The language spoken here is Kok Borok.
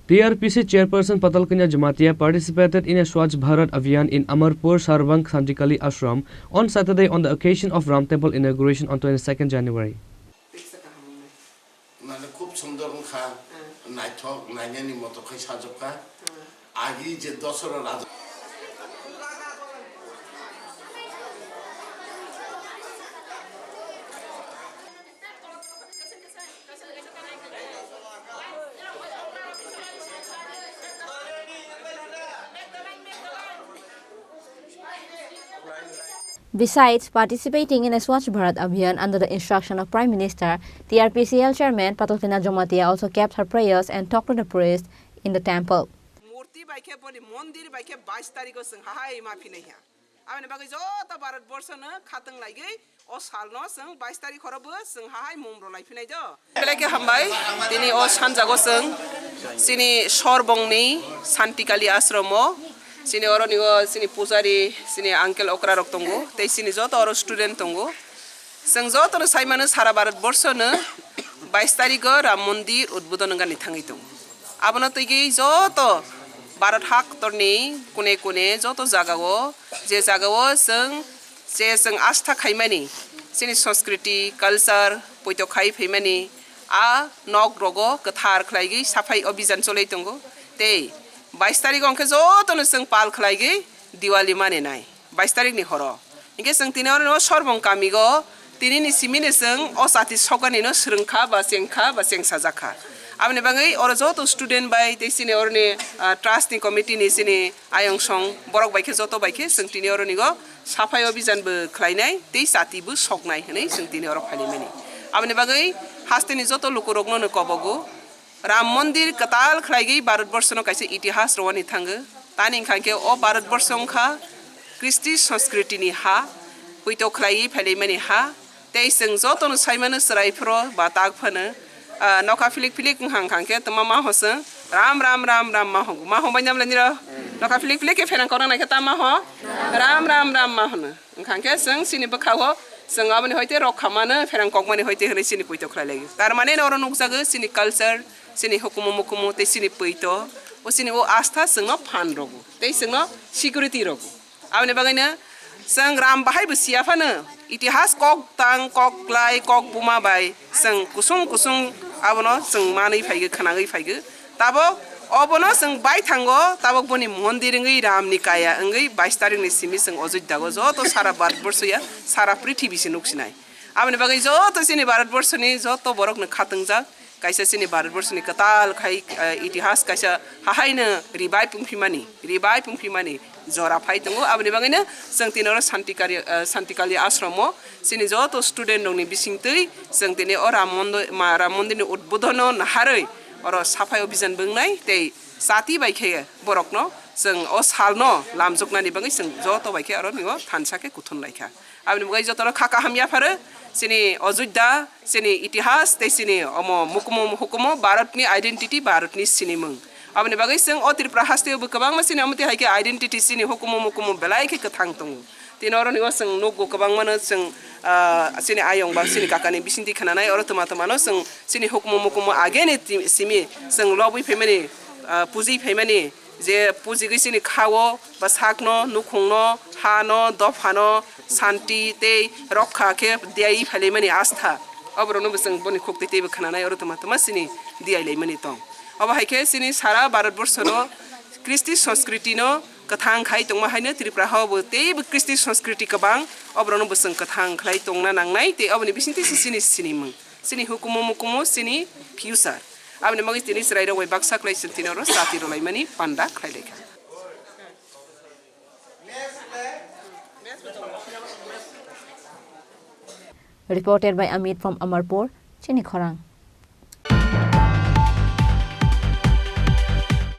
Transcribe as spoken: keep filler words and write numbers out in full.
T R P C chairperson Patal Kanya Jamatia participated in a Swachh Bharat Abhiyan in Amarpur Sarvang Santikali Ashram on Saturday on the occasion of Ram Temple inauguration on twenty-second January. Mane khub sundor wngkha, naithok, nainani moto khai sajwkha. Agi je dosora raja. Besides participating in a Swachh Bharat Abhiyan under the instruction of Prime Minister, T R P C L chairman Patal Kanya Jamatia also kept her prayers and talked to the priest in the temple. Murti bai khe boni mondir bai khe bais tarikh o chwng hahai ma phinai ya. Aboni bagwi joto Bharat borsho no khatwng laigwi o sal no chwng bais tarikh horo bo chwng hahai mung rw lai phinai do. Belai khe hambai, tini o sanjago chwng chini Sorbongni Santikali ashromo, chini oroni o chini pujari, chini uncle okra rok tongo, tei chini joto oro student tongo. Chwng joto no sai mano sara Bharat borsho no bais tarikh o Ram Mondir udbodon wngani thangwi tongo. Abono twigwi joto Bharat haktorni kune kune joto jagao, je jagao chwng, je chwng astha khaimani, chini sanskriti, culture, poito khai phaimani, a nok rogo kwthar khlaigwi saphai obijan cholai tongo. Tei bais tarikh hwnkhe jotono chwng pal khlaigwi Diwali maninai. Bais tarikh ni horo. Hinkhe chwng tini oro no Sorbong kami go tini ni simi ni chwng o chati sokani no swrwng kha ba cheng kha ba cheng sajak kha. Aboni bagwi oro joto student bai tei chini oro ni, ah, trust ni committee ni chini ayong song borok bai khe joto bai khe chwng tini oro ni go saphai obijan bo khlai nai tei chati bo sok nai hwnwi chwng tini oro phai lai mani. Aboni bagwi haste ni joto luku rok no no kobogo. Ram Mondir kwtal khlaigwi Bharat borshono kaisa itihas rwani thango. Tani wngkha khe o Bharat borsho wngkha Kristi sanskriti ni ha, poito khlaiwi phailaimani ha. Tei chwng jotono saimano chwrai phro ba tak phano, ah, nokha philik philik wngkha wngkha khe tongma ma ho chwng ram ram ram ram ma ho. Ma ho bai nam lai niro? Nokha philik philik khe pherang korang nai khe ta ma ho? Ram ram ram ma hono. Wngkha khe chwng chini bwkha-o chwng aboni hoite rok khamano pherang kokmani hoite hwnwi chini poito khlai lai. Tar mane oro nukjago chini culture, chini hukumu mukumu tei chini poito, o chini o astha chwngno phan rogo tei chwngno security rogo. Aboni bagwino chwng ram bahai bo siya phano itihas kok tang, kok klai, kok buma bai chwng kusung kusung abono chwng manwi phaigo, khwnagwi phaigo. Tabok obono chwng baithango, tabok boni mondir wngwi Ramni kaya wngwi bais tarikni simi chwng Ojoddago joto sara Bharatborsho ya, sara prithibi se nuksinai. Aboni bagwi joto chini Bharatborshoni joto borokno khatungjak, kaisa chini Bharatborshoni kwtal khai, eh, itihas kaisa hahaino revive wngphimani, revive wngphimani jora phai tongo. Aboni bagwino chwng tini oro Santikari, eh, Santikali ashromo chini joto student rokni bisingtwi chwng tini o Ram Mondo-, ma-, Ram Mondirni udbodono naharwi oro saphai obijan bo wngnai tei chati bai khe borokno chwng o salno lamjoknani bagwi chwng joto bai khe oro nio thansa khe kuthum lai kha. Aboni bagwi jotono kha kaham yapharo chini Ojodda, chini itihas tei chini omo mukumu hukumu Bharatni identity, Bharatni sinimung. Aboni bagwi chwng o Tripura hasteo bo kwbangma chini omo twi hai khe identity chini hukumu mukumu belai khe kwthang tongo. Tini oro nio chwng nukgo kwbangmano chwng, ah, chini ayong ba chini kakani bisingtwi khwnanai oro twma twmano chwng chini hukumu mukumu ageni ti-, simi chwng lobwi phaimani, ah, pujwi phaimani je pujigwi chini khao ba sakno, nukhungno, hano, dophano santi tei rokha khe diyai phailaimani astha. Oborokno bo chwng boni khuktwi teibo khwnanai oro twma twma chini diyai laimani tong. Obo hai khe chini sara Bharatborshono Kristi sanskritino kwthang khai tongma haino Tripura hao bo teibo Kristi sanskriti kwbang, oborokno bo chwng kwthang khlai tongna nangnai, tei oboni bisingtwi se chini sinimung, chini hukumu mukumu, chini future. Aboni bagwi tini chwrairok bai baksa khlai chwng tini oro chati rwlaimani panda khlai lai kha. Reported by Amit from Amarpur, Chini Khorang.